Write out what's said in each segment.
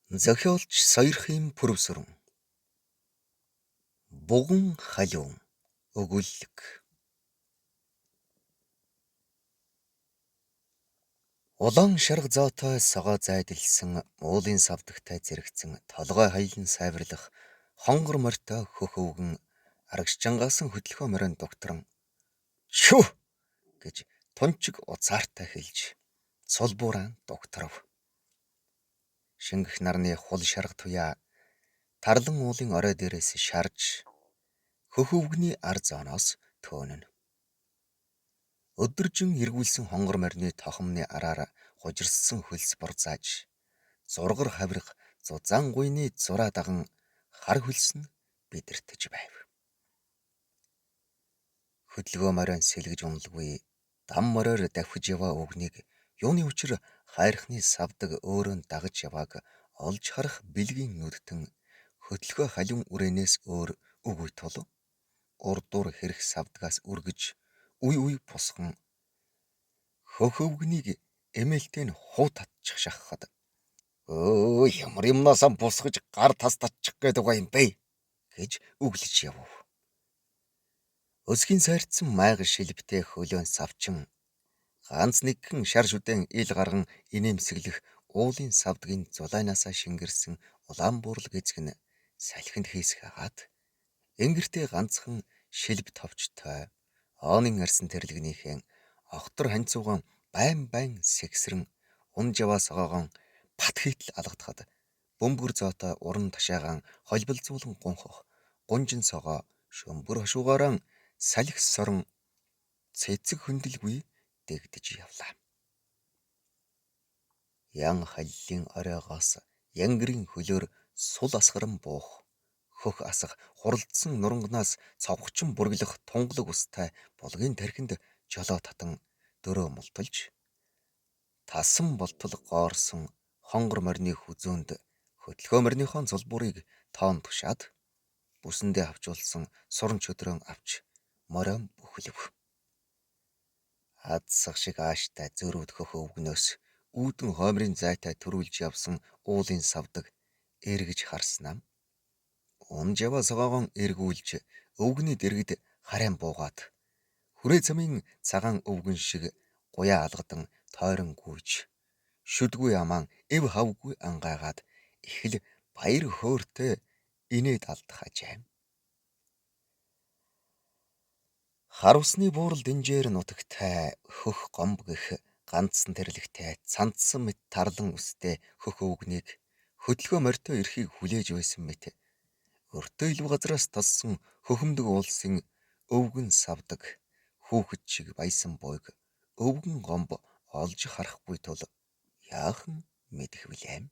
Зохиолч Сойрхын Пүрэвсөрөн. Буган халиун өгүүлэг. Улаан шарга зоотой согоо зайдалсан уулын савдагтай зэрэгцэн толгой хаялан сайварлах хонгор морьтой хөх өвгөн арагшчангаасан хөдөлгөөн морин дугтран "Чү!" гэж тунчиг уцаартай хэлж цулбууран дугтрав. Шингэх нарны хул шарга туяа Тарлан уулын орой дээрээс шарж хөх өвгөний ар зооноос төөнө. Өдөржин эргүүлсэн хонгор морины тохомны араар хужирссан хөлс бурзааж зургар хавирга зузаан гуйны зураа даган хар хөлс нь бидэртэж байв. Хөдөлгөөн морин сэлгэж уналгүй дам мориор давхиж яваа өвгнийг юуны учир хайрхны савдаг өөрөө дагаж явааг олж харах бэлгийн нүдтэн хөдөлгөөн халиун үрээнээс өөр үгүй тул урдуур хэрэг савдгаас үргэж үе үе бусган хөх өвгнийг эмээлтэй нь хуу татчих шахахад "Өө ямар юмнаасаа бусгаж гар тас татчих гээд байгаа юм бэ?" гэж үглэж явв. Өсгийн сайрцсан майга шилбтэй хөлөөн савчин ганц нэгхэн шар шүдэн ил гарган инээмсэглэх уулын савдгийн зулайнаасаа шингэрсэн улаан буурал эзэг нь салхинд хийсэх агаад энгэртээ ганцхан шилб товчтой оонын арьсан тэрлэгнийхэн охтор ханьцуугаан байн байн сэгсрэн унж яваа согоогоон бат хийтэл алгадахад бөмбөр зоотой уран ташаагаан холболзуулан гунхах гунжин согоо шөмбөр хошуугаараа салхи сорон цэцэг хөндлөгүй дэгдэж явлаа. Ян халлын оройгоос янгирын хөлөөр сул асгаран буух хөх асах хуралдсан нурангнаас цовхочин бурглах тунгалаг устай булгийн тархинд жолоо татан дөрөө мулталж тасан болтол гоорсон хонгор морины хүзөөнд хөдөлгөөн мориныхон цулбуурыг тоон тушаад бүсэндээ хавчуулсан суран чөдрөн авч морион бөхөлөв. Адсах шиг ааштай зөрүүд хөх өвгнөөс үүдэн хоймрын зайтай төрүүлж явсан уулын савдаг эргэж харснаа унж яваа согоогон эргүүлж өвгөний дэргэд харайн буугаад хүрээ замын цагаан өвгөн шиг гуяа алгадан тойрон гүйж шүдгүй амаан эв хавгүй ангайгаад их л баяр хөөртэй инээд алдах ажээ. Хар усны буурал дэнжээр нутагтай хөх гомб гэх ганцсан тэрлэгтэй цандсан мэт тарлан үстэй хөх өвгнийг хөдөлгөөн морьтой ирэхийг хүлээж байсан мэт өртөө илүү газраас тоссон хөхөмдөг уулсын өвгөн савдаг хүүхэд шиг баясан буйг өвгөн гомб олж харахгүй тул яахан мэдэх вүлээ.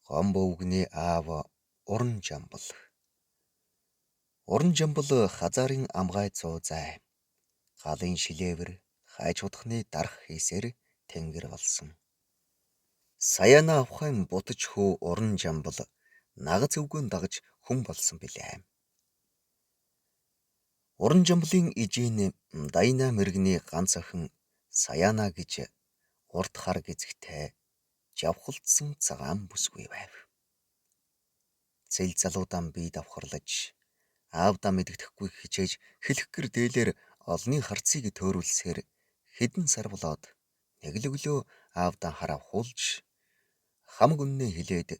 Гомб өвгөний аав Уран Жамбал. Уран Жамбал хазаарын амгай цуу зай галын шилээвэр хайж худахны дарах хийсээр тэнгэр болсон. Саяна авахын бутаж хүү Уран Жамбал нагаз өвгөн дагаж хүн болсон билээ. Уран Жамблын ижийн Дайна мэрэгний ганц охин Саяна гэж урт хар гэзэгтэй жавхалдсан цагаан бүсгүй байв. Цэл залуудаан бие давхарлаж аавдаа мэдэгдэхгүй хичээж хэлхгэр дээлээр олонний харцыг төөрүүлсээр хэдэн сар болоод нэг л өглөө аавдаа хараа хуулж хамаг үннээ хэлээд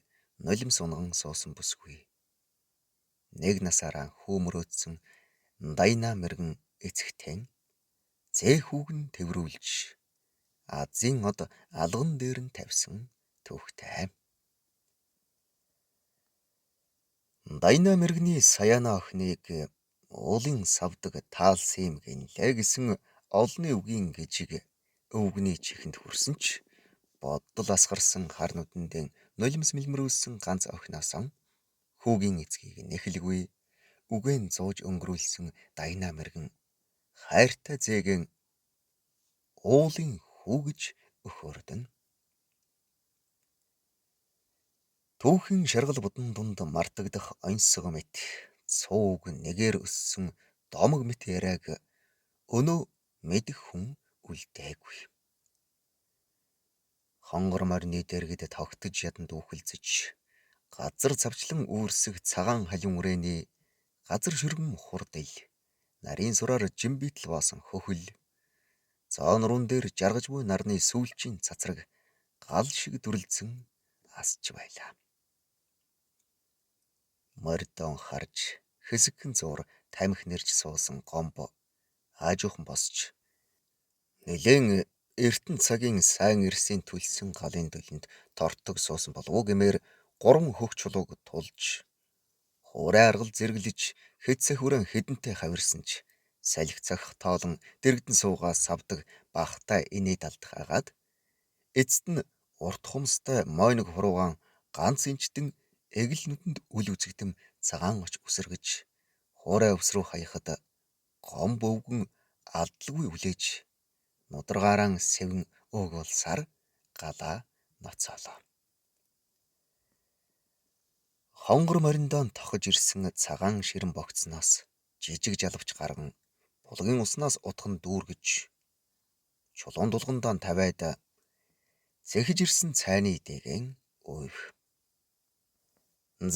нулимс унган суусан бүсгүй. Нэг насаараа хүү мөрөөдсөн Дайна мэрэгэн эцэгтэй зээ хүүг нь тэврүүлж Азийн од алган дээр нь тавьсан түүхтэй. Дайна мэрэгний Саяна охиныг уулын савдаг таалсан юм гинлээ гэсэн олонний үгийн гжиг өвгөний чихэнд хүрсэн ч боддол асгарсан хар нүдэндээ нулимс мэлмэрүүлсэн ганц охиноосоо хүүгийн эцгийг нэхэлгүй үгэн зууж өнгөрүүлсэн Дайна мэрэгэн хайртай зээгэн уулын хүү гэж өхөөрдөн. Түүхэн шаргал будан дунд мартагдах оньсого мэт цууг нэгээр өссөн домог мэт яриаг өнөө мэдэх хүн үлдээгүй. Хонгор морины дэргэд тогтож ядан дүүхэлзэж газар цавчлан үүрсэх цагаан халиун үрээний газар шөргөн хурд ил, нарийн сураар жимбитл боосон хөхөл, зоон рун дээр жаргаж буй нарны сүүлчийн цацраг гал шиг дүрлзэн асч байлаа. Морьдон харж хэсэгхэн зуур тамхи нэрч суусан Гомбо аажуухан босч нэлээн эртэн цагийн сайн эрсийн түлсэн галын дөлөнд тортог суусан болов уу гэмээр гурван хөх чулууг тулж хуурай аргал зэрэглэж хэд сахиуран хэдэнтэй хавирсан ч салхи цохих тоолон дэргэдэн суугаа савдаг бахтай инээд алдах агаад эцэст нь урт хумстай мойног хуруугаан ганц инчдэн эгэл нүдэнд үл үзэгдэм цагаан оч үсэргэж хуурай өвс рүү хаяхад Гомбо өвгөн алдалгүй үлээж нударгаараа сэвэн өөгүүлсаар галаа ноцоолоо. Хонгор мориндоо тохож ирсэн цагаан ширэн богцноос жижиг жалавч гарган булгийн уснаас утхан дүүргэж чулуун дулгандаа тавиад зэхэж ирсэн цайны дэгэн уйв.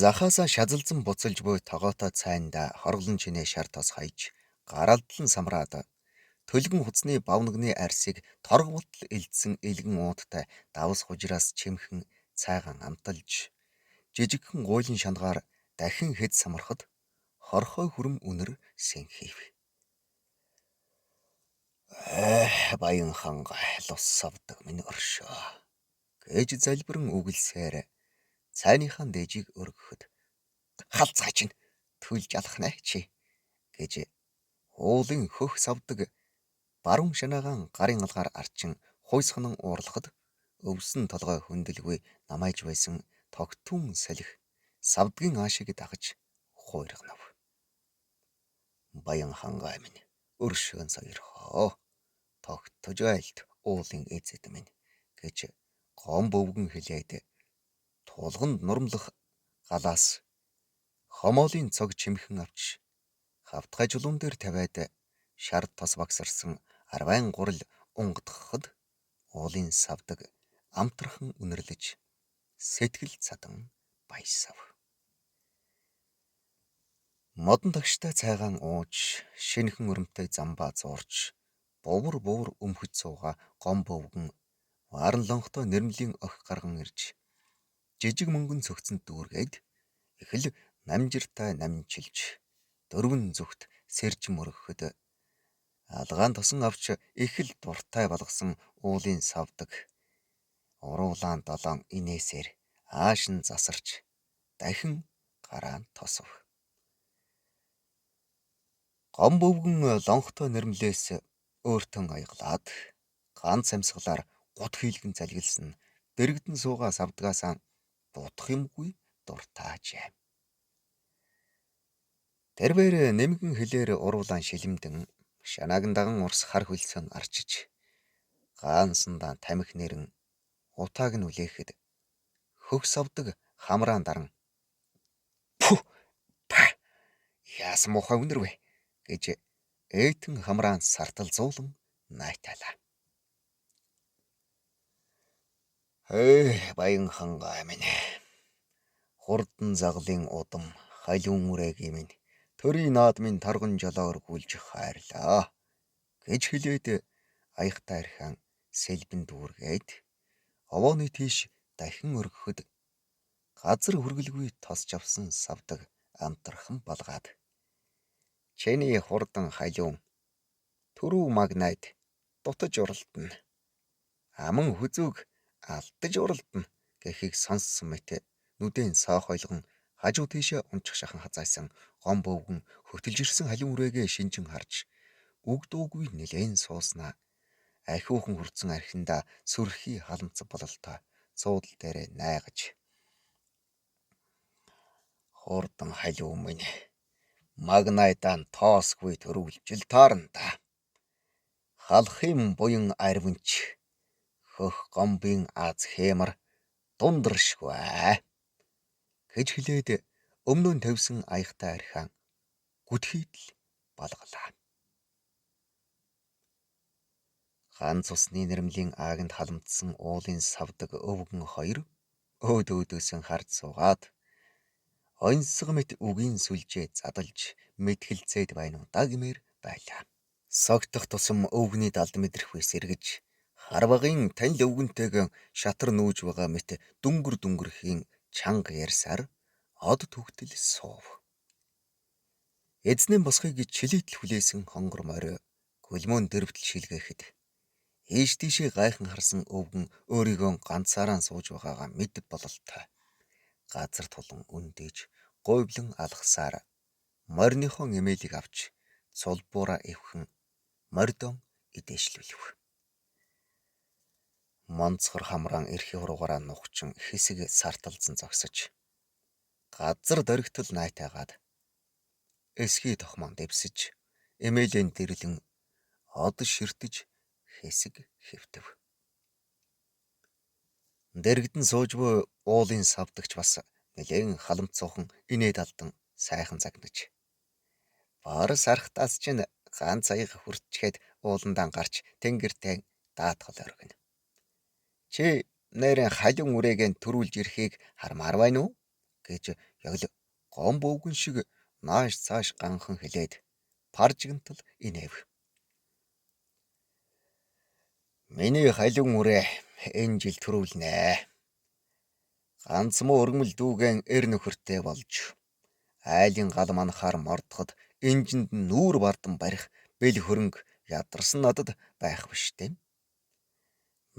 Захаасаа шазалзан буцалж буй тогоотой цайнд хорглон чинээ шар тос хаяж гаралдлан самраад төлгөн хуцны бавнагны арьсыг торго болтол элдсэн элгэн ууттай давс хужраас чимхэн цайгаан амталж жижигхэн гуйлын шангаар дахин хэд самархад хорхой хүрм үнэр сэнхийв. Баян хангай лус савдаг минь өршөө гэж залбиран үгэлсээр цайныхаа дээжийг өргөхөд халцгаач нь төлж алах нэ чи гэж уулын хөх савдаг баруун шанаагаан гарын алгаар арчин хуйсханан уурлахад өвсөн толгой хөндөлгүй намайж байсан тогтун салхи савдгийн аашийг дагаж хуйрганав. Баян хангай минь өршөөн сойрхоо тогтож байлт уулын эзэд минь гэж Гомбо өвгөн хэлээд тулганд нурамлах галаас хомоолын цог чимхэн авч хавтгай чулуун дээр тавиад шар тос багсарсан арвайн гурил унгадахад уулын савдаг амтрхан үнэрлэж сэтгэл цадан баясав. Модон тагштай цайгаан ууж, шинэхэн өрөмтэй замбаа зуурч, бувар бувар өмхөж суугаа Гомбо өвгөн вааран лонхтой нэрмлийн охи гарган ирж жижиг мөнгөн цогцонд дүүргээд их л намжиртай намжилж дөрвөн зүгт сэржин мөргөхөд алгаан тосон авч их л дуртай болгосон уулын савдаг уруулаан долоон инээсээр ааш нь засарч дахин гараан тосов. Гомбо өвгөн лонхтой нэрмлээс өөртөө аяглаад ганц амьсгалаар гут хийлгэн залгилсан дэргэдэн суугаа савдгаасаа бутах юмгүй дуртаажээ. Тэрвэр нэмгэн хэлээр уруулаан шилэмдэн шанааг нь даган урс хар хөлсөн арчиж гаансандаа тамхи нэрэн утааг нь үлээхэд хөх савдаг хамраан даран пү па яасан муухай үнэр вэ гэж эйтэн хамраан сарталзуулан найтайлаа. Баян хангай минь хурдан заглын удам халиун үрээгийн минь төрийн наад минь торгон жолоор гүйлж хайрлаа гэж хэлээд аяхтай архиан сэлбэн дүүргээд овооны тийш дахин өргөхөд газар хүргэлгүй тосч авсан савдаг амтрхан балгаад чиний хурдан халиун түрүү магнайд дутаж уралдана аман хүзүүг алдаж уралдана гэхийг сонссон мэт нүдэн соохойлгон хажуу тийшээ унчих шахан хазайсан Гомбо өвгөн хөтөлж ирсэн халиун үрээгээ шинжин харж үг дуугүй нэлээн сууснаа ахиухан хүртсэн архиндаа сүрхий халамц бололтой суудал дээрээ найгаж хурдан халиун минь магнайдаан тоосгүй төрүүлжил таарна да. Халахын буян арвинч хөх гомбын аз хэмар дундаршгүй гэж хэлээд өмнө нь тавьсан аяхтай архиан гүтхийдл балгалаа. Ганц усны нэрмлийн ааганд халамдсан уулын савдаг өвгөн хоёр өөд өөдөөсөн харж суугаад оньсого мэт үгийн сүлжээ задалж мэтгэлцээд байна уу даа гэмээр байлаа. Согтох тусам өвгөний далд мэдрэхүй сэргэж харвагийн танил өвгөнтэйгэн шатар нүүж байгаа мэт дүнгэр дүнгэрхийн чанга ярьсаар од түгтэл суув. Эзнээ босхийг чилийтэл хүлээсэн хонгор морь гөлмөөн дэрвдэл шилгээхэд ийш тийшээ гайхан харсан өвгөн өөрийгөө ганцаараа сууж байгаагаа мэд бололтой. Газар тулан үндэж гуйвлан алгасаар мориныхоо эмээлийг авч цулбуура эвхэн мордон идээшлүүлв. Монцгор хамраан эрхий хуруугаараа нухчин хэсэг сарталзан зогсож газар дөрөгтөл найтайгаад эсхий тохмон дэвсэж эмээлийн дэрлэн од ширтэж хэсэг хэвтэв. Дэрэгдэн сууж буй уулын савдагч бас нэлээн халамцуухан инээд алдан сайхан загнаж. Бор сархтаас чинь ганц аяга хүрчгээд ууландаан гарч тэнгэртэй даатгал өргөнө. Чи нэрэн халиун үрээгээ төрүүлж ирэхийг хармаар байна уу гэж яг л гом бөвгөн шиг нааш цааш ганхан хэлээд паржигнтал инээв. Миний халиун үрээ энэ жил төрүүлнэ. Ганц муу өргөмөл дүүгэн эр нөхөртэй болж айлын гал манахаар мордоход энжинд нүүр бардан барих бэл хөрөнгө ядарсан надад байх биш дээ.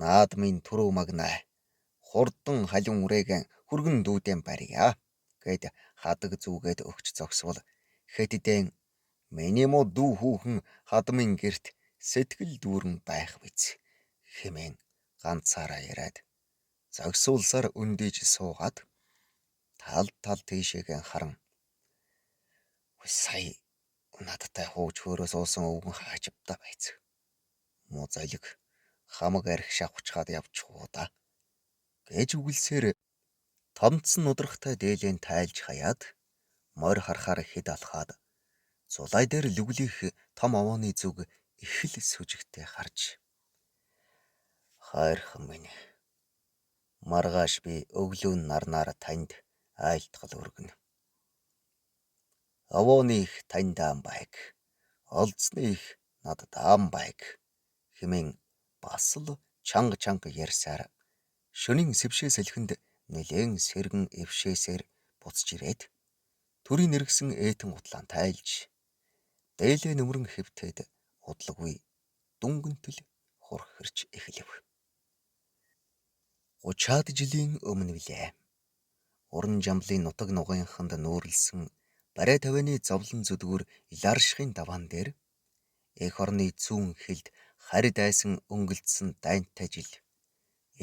Наад минь түрүү магнаа хурдан халиун үрээгээ хүргэн дүүдэн барья гэд хадаг зүгээд өгч зогсвол хэддэн миний муу дүү хүүхэн хадмын герт сэтгэл дүүрэн байх биз хэмээн ганцаараа яриад зогсуулсаар өндийж суугаад тал тал тийшээгээ харан сая надтай хууж хөөрөө суусан өвгөн хааживдаа байц. Муу золиг хамаг арх шавхчаад явчихвуу да гэж үгэлсээр томцсон нудрахтай дээлэн тайлж хаяад морь харахаар хэд алхаад зулай дээр лүглих том овооны зүг их л сүжигтэй харж хайрхан минь маргааш би өглөө нарнаар танд айлтгал өргөнө. Овооны их танд аан байг. Олдсны их надад аан байг хэмээн бас л чанга чанга ярьсаар шөнийн сэвшээ сэлхэнд нэлээн сэргэн эвшээсээр буцаж ирээд төрийн нэргсэн ээтэн утлаан тайлж дээлээ нүмерэн хэвтээд удалгүй дүнгэнтэл хурхирч эхлэв. 30-аад жилийн өмнө билээ. Уран жамблын нутаг нугынханд нүүрлсэн барай тавианы зовлон зүдгүүр Иларшихын даваан дээр эх орны зүүн хилд хари дайсан өнгөлдсөн дайнтай жил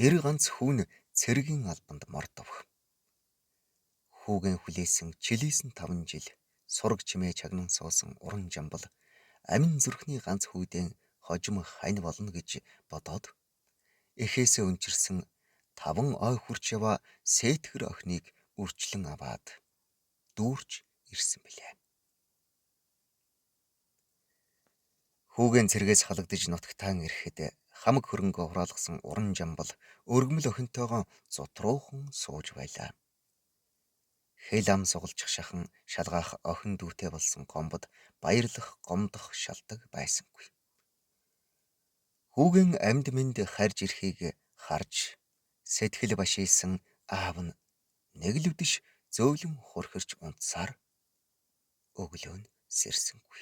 эр ганц хүүн цэргийн албанд мордов. Хүүгэн хүлээсэн чилийсэн 5 жил сураг чимээ чагнан суусан уран жамбал амин зүрхний ганц хүүдэн хожим хань болно гэж бодоод эхээсээ өнчирсэн 5 ой хурч яваа сээтгэр охиныг үрчлэн аваад дүүрч ирсэн билээ. Хүүгэн цэргээс халагдаж нутагтаан ирэхэд хамаг хөрөнгөө хураалгасан уран жамбал өргөмөл охинтойгоо зутруухан сууж байлаа. Хэл ам сугалчих шахан шалгаах охин дүүтэй болсон гомбод баярлах гомдох шалдаг байсангүй. Хүүгэн амьд мэнд харж ирэхийг харж сэтгэл башийсан аав нь нэг л үдэш зөөлөн хурхирч унтсаар өглөө нь сэрсэнгүй.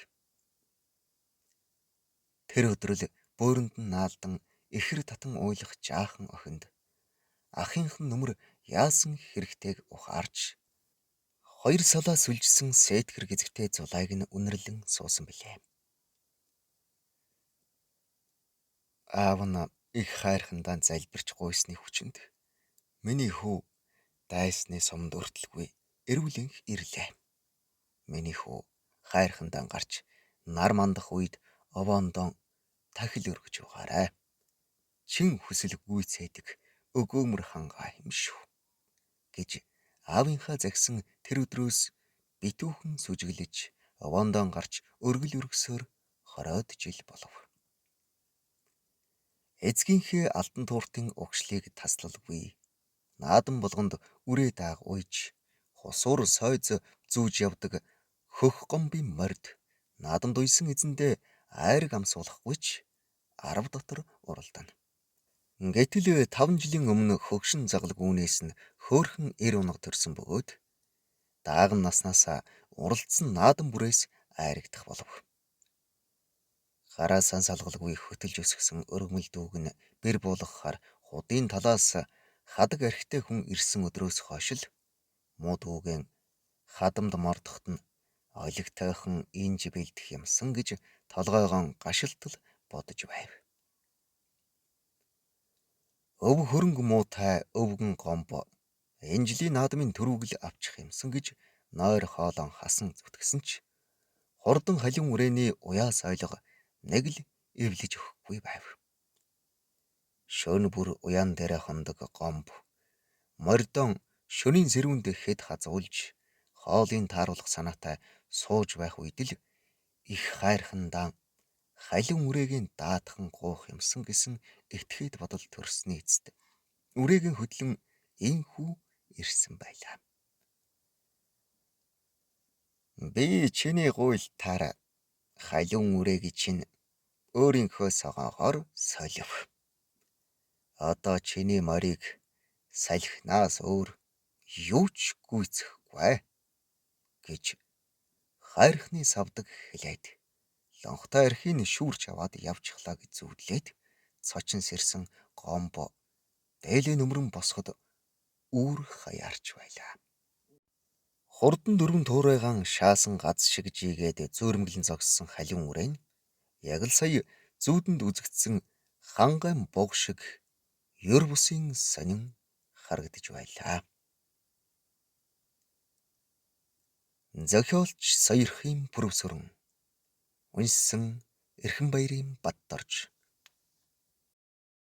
Тэр өдрөл бөөрөнд нь наалдан ихэр татан уйлах жаахан охинд ахынх нь нүмер яасан хэрэгтэйг ухаарч хоёр салаа сүлжсэн сээтгэр гэзэгтэй зулайг нь үнэрлэн суусан билээ. Аав нь их хайрхандаа залбирч гуйсны хүчинд миний хүү дайсны сумд өртлгүй эрүүлэнх ирлээ. Миний хүү хайрхандаа гарч нар мандах үед овоондон тахил өргөж угаарай. Чин хүсэл гүйцээдэг өгөөмөр хангаа юм шүү гэж аавынхаа загсан тэр өдрөөс битүүхэн сүжиглэж овоондон гарч өргөл өргөсөөр 20-од жил болов. Эцгийнхээ алтан тууртын угшлыг таслалгүй. Наадам болгонд үрээ дааг уйж, хусуур сойз зүүж явдаг хөх гомбын морд наадамд уйсан эзэндээ айраг амсуулахгүй ч арав дотор уралдана. Гэтэл 5 жилийн өмнө хөгшин загалаг үүнээс нь хөөрхөн эр унаг төрсөн бөгөөд дааган наснаас уралдсан наадам бүрээс айрагдах болов. Гараасаа салгалгүй хөтөлж өсгсөн өргөмөл дүүг нь бэр буулгахаар худын талаас хадаг архитай хүн ирсэн өдрөөс хойш л муу дүүгэн хадамд мордоход нь олигтойхон инж бэлдэх юмсан гэж толгойгоон гашилтал бодож байв. Өв хөрөнгө муутай өвгөн гомбо энэ жилийн наадмын төрүүгэл авчих юмсан гэж нойр хоолон хасан зүтгэсэн ч хурдан халиун үрээний уяас ойлго нэг л эвлэж өгөхгүй байв. Шөнө бүр уяан дээрээ хондог гомб мордон шөнийн сэрүүнд хэд хазуулж хоолыг тааруулах санаатай сууж байх үед л их хайрхандаан халиун үрээгийн даатхан гуух юмсан гэсэн этгээд бодол төрсний эцэст үрээгийн хөдлөн энхүү ирсэн байлаа. Би чиний гуйлтаар халиун үрээгийн чинь өөрийнхөө согоогоор солив. Одоо чиний морийг салхинаас өөр юу ч гүйцэхгүй гэж хайрхны савдаг хэлээд лонхтой архийг шүүрч аваад явчихлаа гэж зүудлээд цочин сэрсэн гомбо дээлээ нүмрэн босоход үүр хаяарч байлаа. Хурдан дөрвөн туурайгаан шаасан гац шиг жигээд зөөрмөглөн зогссон халиун үрээн яг л сая зүүдэнд үзэгдсэн хангайн буг шиг ер бусын сонин харагдаж байлаа. Зохиолч Сойрхын Пүрэвсөрөн уншсан Эрхэн баярын Бат дорж.